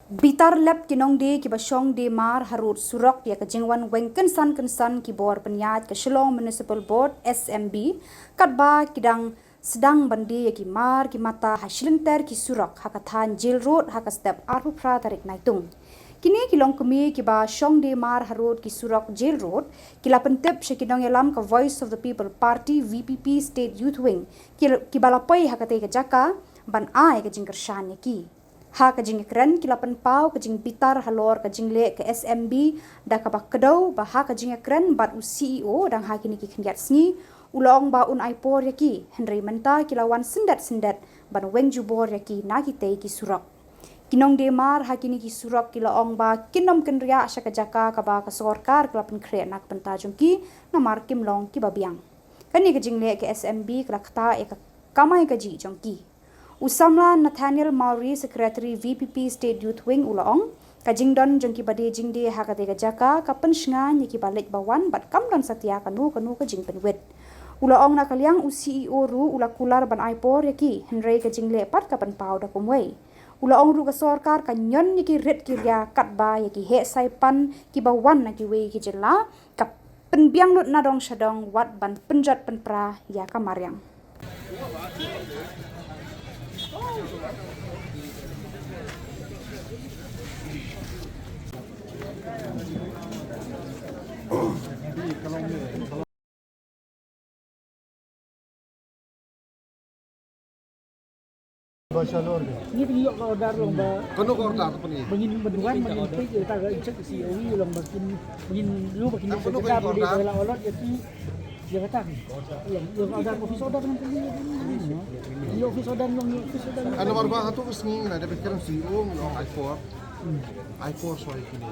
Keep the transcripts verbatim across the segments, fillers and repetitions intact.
Bitar lep ki nongdie kiba shong die mar harud surok ïa ka jingwan weng kynsan kynsan ki bor pynïaid ka Shillong Municipal Board, S M B, katba ki dang sdang ban die ïa ki mar ki mata ha shilynter ki surok ha ka thaiñ Jail Road ha ka step arphew phra tarik Naitung. Kine ki longkmie kiba shong die mar harud ki surok Jail Road ki la pyntip sha ki nongïalam ka Voice of the People Party, V P P, State Youth Wing, ki, kiba la poi ha katei ka jaka ban ai ka jingkyrshan ïa ki. Ha ka jingïakren ki la pynpaw ka jingbitar halor ka jingleh ka S M B da kaba kdew ba ha ka jingïakren bad u C E O dang ha kine ki khyndiat sngi, u la ong ba un ai por ïa ki, hynrei mynta ki la wan syndet syndet ban weng jubor ïa ki na kitei ki surok. Ki nongdie mar ha kine ki surok ki la ong ba kin ym kynriah sha ka jaka kaba ka sorkar ka la pynkhreh na ka bynta jong ki, namar kim long kiba biang. Kane ka jingleh ka S M B ka la ktah ïa ka kamai kajih jong ki. U samla Nathaniel Mawrie, Secretary V P P State Youth Wing, u la ong, ka jingdon jong kiba die jingdie ha katei ka jaka ka pynshngaiñ ïa kiba leit ba wan bad kam don satia kano kano ka jingpynwit. U la ong na ka liang u C E O ruh u la kular ban ai por ïa ki, hynrei ka jingleh pat ka pynpaw da kumwei. U la ong ruh ka sorkar ka ñion ïa ki rit ki ria katba ïa ki heh saipan kiba wan na kiwei ki jylla ka pynbiang lut na dong sha dong wat ban pynjot pynpra ïa ka mariang. Ngi pynïoh ka order long ba. Kano ka order pynïoh? Ba ngin ban wan, ba ngin peit, ïa ka check C O E long ba kin, ba ngin ïoh, ba kin ïoh. Kano ka order? Ba la allot ïa ki, ïa kata. Ïa, ïa ka order, office order kan pynïoh. Ïa office order long, ïa office order long. Ano mar ba hato ka sngi na da peit ka C O E long ai por. Ai por soi kine.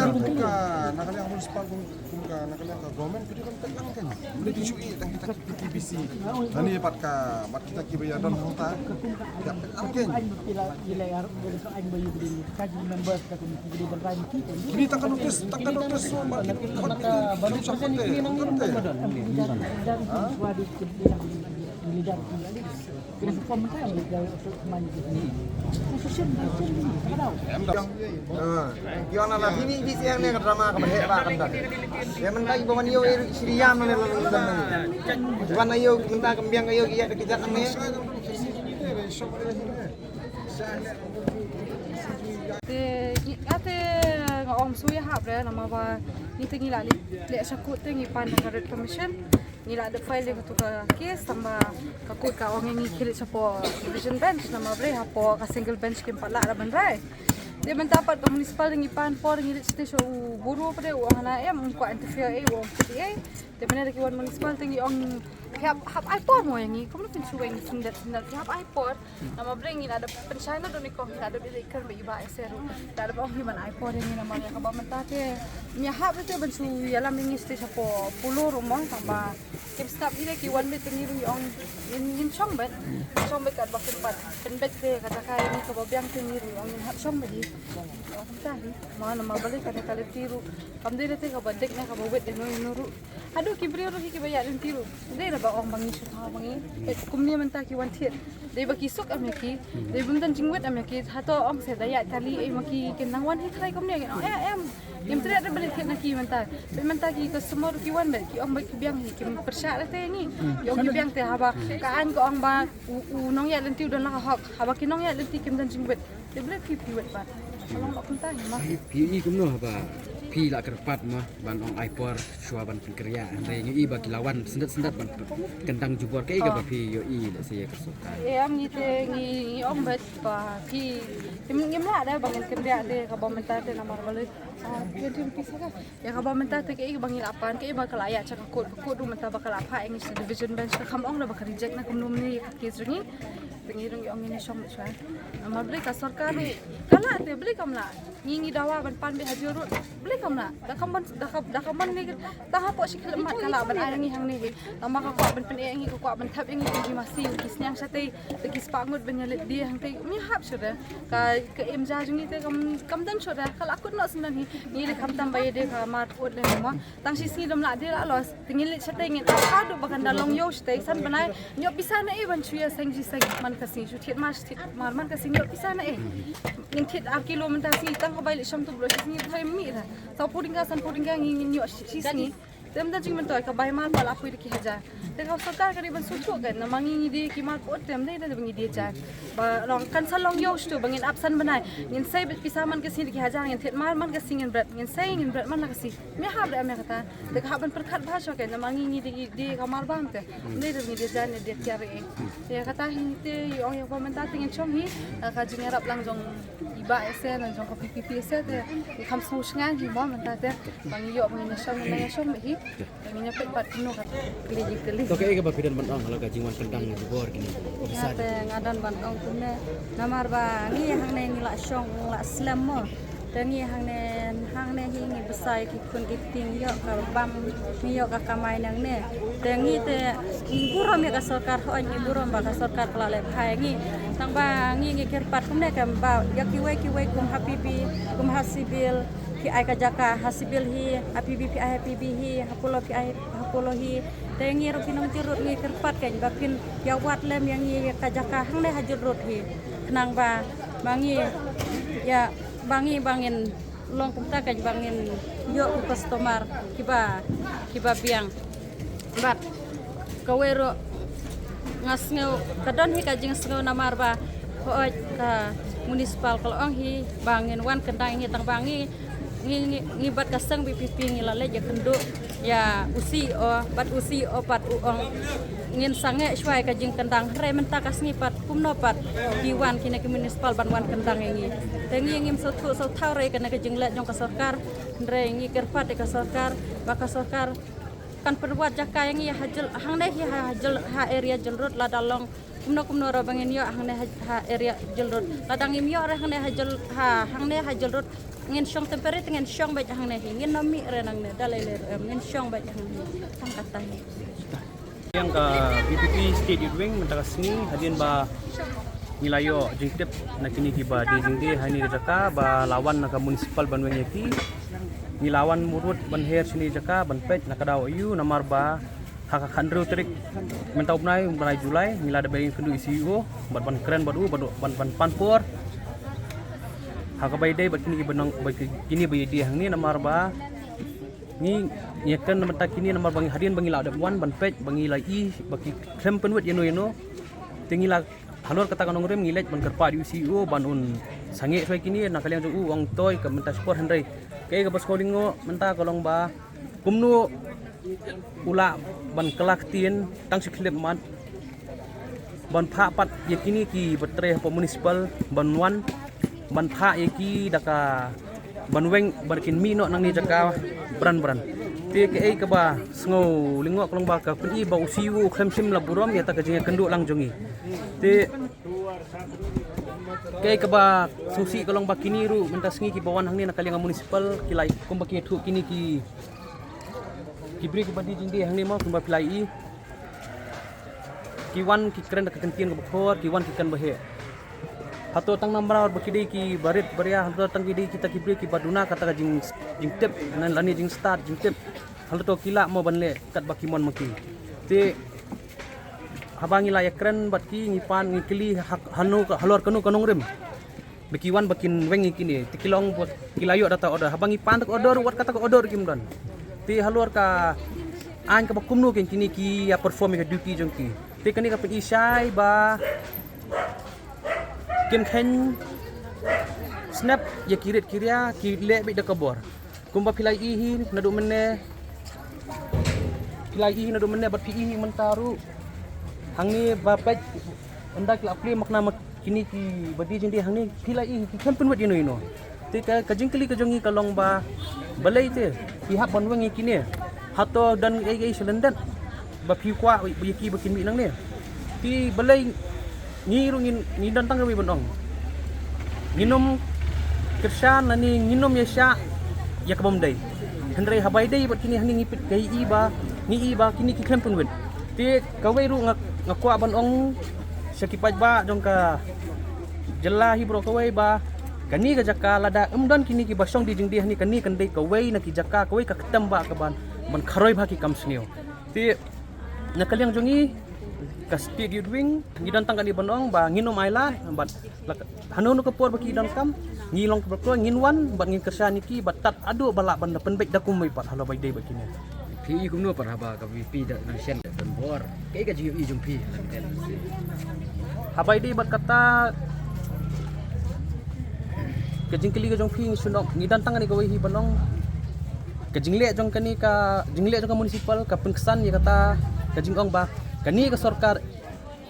Kum ka, na ka liang municipal, kum, kum ka, na ka liang ka government, phi dei ban peit lang kein. Phi dei ban shu ïohi tang kita ki P T B C. Hangne bad ka, bad kita kiba ïadon hangta. Ïa peit lang kein. Kine tang ka notice, tang ka notice, so, bad ki, bad ki, bad ki, bad ki, bad ki, bad ki, Em da. Ki wan na phi, phi seng ne ka drama ka ba heh ba kan da. Ïa mynta ki ba wan ïoh ïa shri ïam ne la la la. Wan ïoh mynta ka biang ïoh ïa da ki jaka ne. Te ïa te nga ong shu ïa hap re namar ba ngi te ngi la leh, leh sha kut te ngi pan da ka writ permission. Ngi la dep file ïa katu ka case tang ba ka kut ka ong ïa ngi khie leit shapoh division bench namar balei hapoh ka single bench kim pat lah da ban rai. Te mynta pat ka municipal te ngi pan por ngi leit sha u bureau pat u ong hana em, um kwah interfere ei, u ong kut ei. Te mynta da ki wan municipal te ngi ong hap, hap ai por mo ïa ngi, kumno phin shu weng syndet syndet, hap ai por. Namar balei ngi la dep pynshai na doni kong, ngi la dep ïa kren bad i Bah Ese ruh. Ngi la dep ong ngi ban ai por ïa ngi namar ïa kaba mynta te. Ngi hap te ban shu ïalam ïa ngi sha te shapoh Polo ruh mo tang ba kim sngap hi de ki wan beit te ngi ruh ngi ong ngin, ngin shong beit. Shong beit katba kim pat pynbeit te kata ka ïa ngi kaba biang te ngi ruh ngi ong ngin hap shong beit hi. Ong kumta hi. Ma namar balei kane ka lynti ruh kam dei lynti kaba dik ne kaba wit ïano ïano ruh. Haduh ki briew ruh hi kiba ïaid lynti ruh. Dei da ba ong ba ngi shu thaw ba ngi. Eh, kumne mynta ki wan thied. Dei ba ki suk em ïa ki. Dei ba ym don jingwit em ïa ki. Hato ong se da ïaid kali ei ma ki kin nang wan hi tharai kumne kin ong eh em. Ngim treh da ba leh thied na ki mynta. Ba mynta ki customer ruh ki wan ba ki ong ba ki biang hi kim pyrshah da te ngi. Ki ong ki biang te haba ka aiñ ka ong ba u, u nongïaid lynti u don la ka hok. Haba ki nongïaid lynti kim don jingwit. Te balei phi phi wet pat? Ka long ba kumta hi ma. Phi i kumno haba phi la kyrpad ma ban ong ai por shuwa ban pynkyrïa. Hynrei ngi i ba ki la wan syndet syndet ban kyndang jubor kaei kaba phi ïohi lehse ïa ka sorkar. Em ngi te ngi, ngi ong beit ba phi ngim, ngim lah da ba ngin kynriah te kaba mynta te namar balei. Ïa kaba mynta te kaei ba ngi la pan, kaei ba ka la ïaid sha ka court, ka court ruh mynta ba ka la phah ïa ngi sha division bench, ka kham ong da ba ka reject na kumno kumne ïa ka case jong ngi. Te ngi ruh ngi ong ngin ïa shong shuwa. Namar balei ka sorkar ruh ka lah te balei kam lah. Ngi ngi dawa ban pan beit ha jail ruh balei kam lah. Da kam ban, da kam, da kam ban ne tang hapoh shi khyllipmat ka lah ban ai ngi hangne hi. Namar ka kwah ban pyneh ngi, ka kwah ban thep ïa ngi ki masi ki sniang shatei. Te ki spah ngut ban ïaleit die hangtei, ym ïahap shuh re. Ka, ka im ja jong ngi te kam, kam don shuh re. Ka la kut noh sngewdon hi. Ngi leh khamtam ba ïadei ka mar kut leh mo. Tang shi sngi dom lah die lah los. Te ngin leit shatei ngin ap haduh ba kan da long ïew shatei san bnai. Ïoh pisa na ei ban shu ïa seng shi seng man ka sngi, shu thied mar shi thied mar man ka sngi, ïoh pisa na ei. Ngin thied ar kilo mynta sngi, tang ka bai leit shong tu bro shi sngi thoi mih re. Saw phew tyngka san phew tyngka ngi, ngin ïoh shi, shi sngi. Te mynta jingmyntoi ka bai mar pat la poi da ki hajar. Te ka sorkar ka dei ban sngewthuh kan, namar ngi ngi die ki mar kut te ym dei da ba ngi die jan. Ba long kan sa long ïew shuh ba ngin ap san bnai. Ngin sei beit pisa man ka sngi da ki hajar, ngin thied mar man ka sngi, ngin bret, ngin sei ngin bret man la ka sngi. Ym ïahap re ym ïa kata. Te ka hap ban pyrkhat bha shuh kan, namar ngi ngi die, die ka mar bam te. Ym dei da ba ngi die jan, die tiar re. Te kata hi te ïa ong ïa ba mynta te ngin shong hi. Ka jingïarap lang jong i Bah ïa se, nang jong ka P P P ïa se te, i kham sngewsynei hi mo mynta te. Ba ngi ïoh ba ngin ïa shong, ngin ïa shong beit hi. Ba ngin ïa peit pat kumno ka kli ji kli. To kaei kaba phi don ban ong halor ka jingwan kyndang jubor kine officer? Nga te nga don ban ong kumne. Namar ba ngi hangne ngi la shong la slem mo. Te ngi hangne, hangne hi ngi bsa ïa ki khun ki ktien, ïoh ka bam, ngi ïoh ka kamai nangne. Te ngi te ngi burom ïa ka sorkar, hooid ngi burom ba ka sorkar ka la leh bha ïa ngi. Tang ba ngi ngi kyrpad kumne kam ba ïa kiwei kiwei kum ha P B, kum ha Civil, phi ai ka jaka ha Civil hi, ha P B phi ai ha P B hi, ha Polo phi ai ha Polo hi. Te ngi ruh ki nongjail road ngi kyrpad kan ba phin ïa wad lem ïa ngi ïa ka jaka hangne ha jail road hi. Khnang ba ma ngi ïa ba ngi ba ngin long kumta kan ba ngin ïoh u customer kiba, kiba biang. Bad kawei ruh nga sngew, ka don hi ka jingsngew namar ba hooid ka municipal ka la ong hi ba ngin wan kyndang ïa ngi tang ba ngi, ngi, ngi, ngi bad ka seng V P P ngi la leit ïakynduh ïa u C E O, bad u C E O pat u ong ngin sangeh shuwa ïa ka jingkyndang, hynrei mynta ka sngi pat kumno pat ki wan kine ki municipal ban wan kyndang ïa ngi. Te ngi ngim sngewthuh sngewthaw re kane ka jingleh jong ka sorkar, hynrei ngi kyrpad ïa ka sorkar ba ka sorkar kan pynwad jaka ïa ngi ha jail, hangne hi ha jail, ha area jail road, lada long kumno kumno ruh ba ngin ïoh hangne ha, ha area jail road. Lada ngim ïoh re hangne ha jail, ha, hangne ha jail road, ngin shong temporary te ngin shong beit hangne hi. Ngin ym mih re nangne da lei lei ruh em, ngin shong beit hangne. Tang kata hi. Ïa ka V P P State Youth Wing mynta ka sngi hadien ba ngi la ïoh jingtip na kine kiba die jingdie ha kane ka jaka ba la wan na ka municipal ban weng ïa ki. Ngi la wan murwut ban her shane jaka ban peit na ka daw aïu namar ba ha ka khathynriew tarik mynta u bnai, u bnai July, ngi la dep ïakynduh ïa u C E O bad ban kren bad u bad ban, ban pan por ha kaba ïadei bad kine kiba nang, bad kine ba ïadie hangne namar ba ngi, ngi ïakren na bynta kine namar ba ngi hadien ba ngi la dep wan ban peit ba ngi la i ba ki khlem pynwit ïano ïano. Te ngi la halor kata ka nongrim ngi leit ban kyrpad ïa u C E O ban un sangeh shuwa ïa kine, na ka liang jong u ong to ïa ka mynta shipor, hynrei kaei kaba sngewlyngngoh mynta ka long ba kumno u lah ban kylla ktien tang shi khyllipmat ban phah pat ïa kine kiba trei hapoh municipal ban wan ban phah ïa ki da ka ban weng ba kin mih noh nangne jaka bran bran. Te kaei kaba sngewlyngngoh ka long ba ka pyni ba u C E O u khlem shym la burom ïa kata ka jingïakynduh lang jong ngi. Te kaei kaba sngewsih ka long ba kine ruh mynta sngi kiba wan hangne na ka liang municipal ki la i kumba ki ïathuh kine ki, ki briew kiba die jingdie hangne mo kumba phi la i. Ki wan ki kren da ka kyntien kaba khor, ki wan ki kren ba heh. Hato tang namar ba ki dei kiba rit ba ria, hato tang ki dei kita ki briew kiba duna kata ka jing, jingtip, lane jingstad jingtip. Hato ki lah mo ban leh katba ki mon ma ki. Te haba ngi la ïakren bad ki ngi pan ngi kylli ha, hano ka, halor kano ka nongrim ba ki wan ba kin weng ïa kine, te ki la ong ba ki la ïoh da kata order. Haba ngi pan kata ka order, wat kata ka order kim don. Te halor ka aiñ kaba kumno kin kine ki ïa perform ïa ka duty jong ki. Te kane ka pyni shai ba kim kheiñ snep ïa ki rit ki ria, ki leh beit da ka bor. Kumba phi la i hi naduh mynne, phi la i hi naduh mynne bad phi i hi mynta ruh. Hangne ba peit ynda ki la plie makna ma kine kiba die jingdie hangne, phi la i hi ki khlem pynwit ïano ïano. Te ka, ka jingkylli ka jong ngi ka long ba balei te ki hap ban weng ïa kine, hato don ei ei sha lyndet ba phi kwah ïa ki ba kin mih nangne? Te balei ngi ruh ngin, ngi don tang kawei ban ong, ngin ym kyrshan lane ngin ym ïa shah ïa ka bym dei. Hynrei haba ïadei bad kine hangne ngi peit ka i ba, ngi i ba kine ki khlem pynwit. Te kawei ruh nga, nga kwah ban ong sha ki paidbah jong ka jylla hi baroh kawei ba kane ka jaka lada ym don kine kiba shong die jingdie hangne, kane kan dei kawei na ki jaka, kawei ka ktem ba ka ban, ban kharoi bha ki kam sniew. Te na ka liang jong ngi ka State Youth Wing, ngi don tang kane ban ong ba ngin ym ailad bad la ka, hano hano ka por ba ki donkam, ngi long kaba kloi, ngin wan bad ngin kyrshan ïa ki bad tad haduh ba lah ban da pynbeit da kumwei pat halor ba ïadei bad kine. Phi i kumno pat haba ka VPP da nang shen da donbor? Kaei ka jingïohi jong phi ha lyndet? Haba ïadei bad kata ka jingkylli ka jong phi, ngi shu ong, ngi don tang kane kawei hi ban ong, ka jingleh jong kane ka, jingleh jong ka municipal ka pynksan ïa kata ka jingong ba kane ka sorkar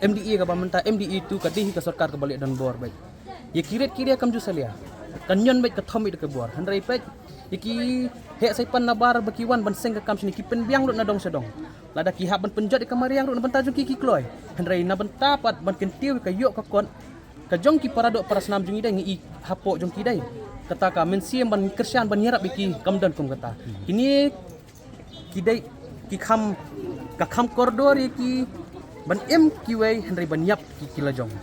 MDA kaba mynta, MDA two, ka dei hi ka sorkar kaba leh donbor beit. Ïa ki rit ki ria kam ju salia, ka nion beit, ka thom beit da ka bor. Hynrei peit ïa ki heh saipan nabar ba ki wan ban seng ka kam shane, ki pynbiang lut na dong sha dong. Lada ki hap ban pynjot ïa ka mariang ruh na bynta jong ki ki kloi, hynrei na bynta pat ban kyntiew ïa ka ïoh ka kot ka jong ki para doh para snam jong ngi dei, ngi i hapoh jong ki dei. Kata ka mynsiem ban kyrshan ban ïarap ïa ki kam don kum kata. Kine ki dei ki kham, ka kham kordor ïa ki ban im kiwei hynrei ban ïap ki, ki la jong.